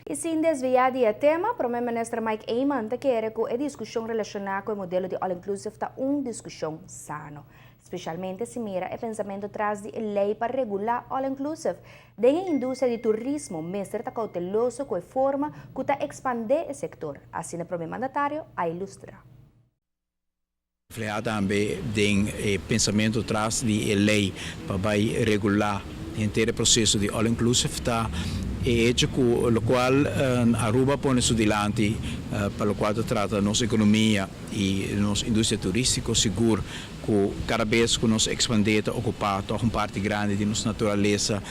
Y sin desvia di e tema, Prome Minister Mike Eman ta kere cu e discusion relaciona cu e modelo di all-inclusive ta un discusion sano. Specialmente si mira e pensamento tras di ley pa regula all-inclusive. Den e industria di turismo, mester ta cauteloso cu e forma cu ta expande e sector. Asina prome mandatario a ilustra. Refleha tambe den pensamento tras di e ley pa bay regula henter e proceso di all inclusive ta e hecho cu locual Aruba pone su dilanti pa locual ta trata nos economia y nos industria turistico, sigur cu cada bes cu nos expande ta ocupa toch un parti grandi di nos naturalesa,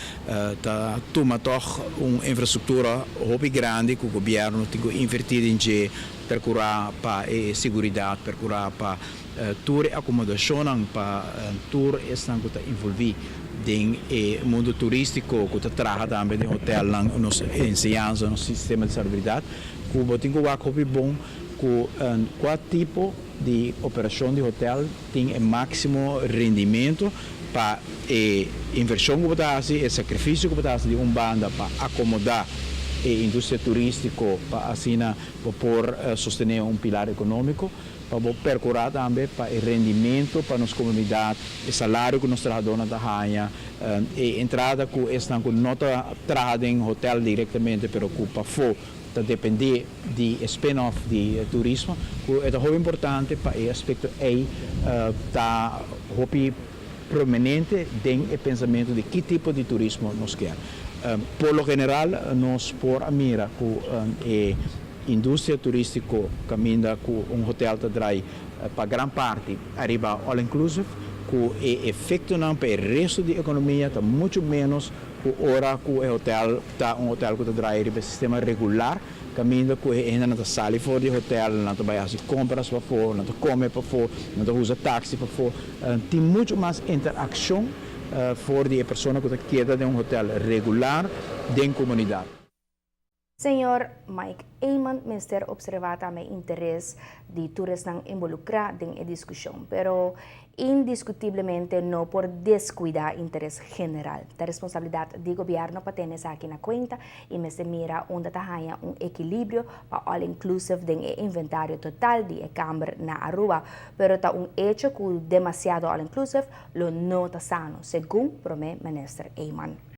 ta tuma toch un infrastructura hopi grandi cu gobierno tin cu inverti den dje, percura pa e seguridad, percura pa tur e acomodacionnan pa tur esnan cu ta envolvi den e mundo turistico, cu ta traha tambe den hotelnan, nos enseñansa, nos sistema di salubridad, cu bo tin cu wak hopi bon cu cua tipo di operacion di hotel tin e maximo rendimento pa e inversion cu bo ta haci, e sacrificio cu bo ta haci di un banda pa acomoda e industria turistico pa asina bo por sostene un pilar economico, pa bo percura tambe pa e rendimento pa nos comunidad, e salario cu nos trahadornan ta haya, e entrada cu esnan cu no ta traha den hotel directamente pero cu pafo ta depende di spin-off di turismo, cu ta hopi importante pa e aspecto ey ta hopi prominente den e pensamento di ki tipo di turismo nos kier. Por lo general nos por a mira cu e industria turistico caminda cu un hotel ta draai pa gran parti ariba all inclusive, cu e efectonan pa e resto di economia ta mucho menos cu ora cu e hotel ta un hotel cu ta draai riba sistema regular, caminda cu e hendenan ta sali for di hotel, nan ta bay haci compras pafo, nan ta come pafo, nan ta usa taxi pafo. Tin mucho mas interaccion for di e persona cu ta keda den un hotel regular den comunidad. Señor Mike Eman mester observa tambe interes di tur esnan involucra den e discusion, pero indiscutiblemente no por descuida interes general. Ta responsabilidad di gobierno pa tene esaki na cuenta y mester mira unda ta haya un equilibrio pa all inclusive den e inventario total di e camber na Aruba, pero ta un hecho cu demasiado all inclusive lo no ta sano, segun Prome Minister Eman.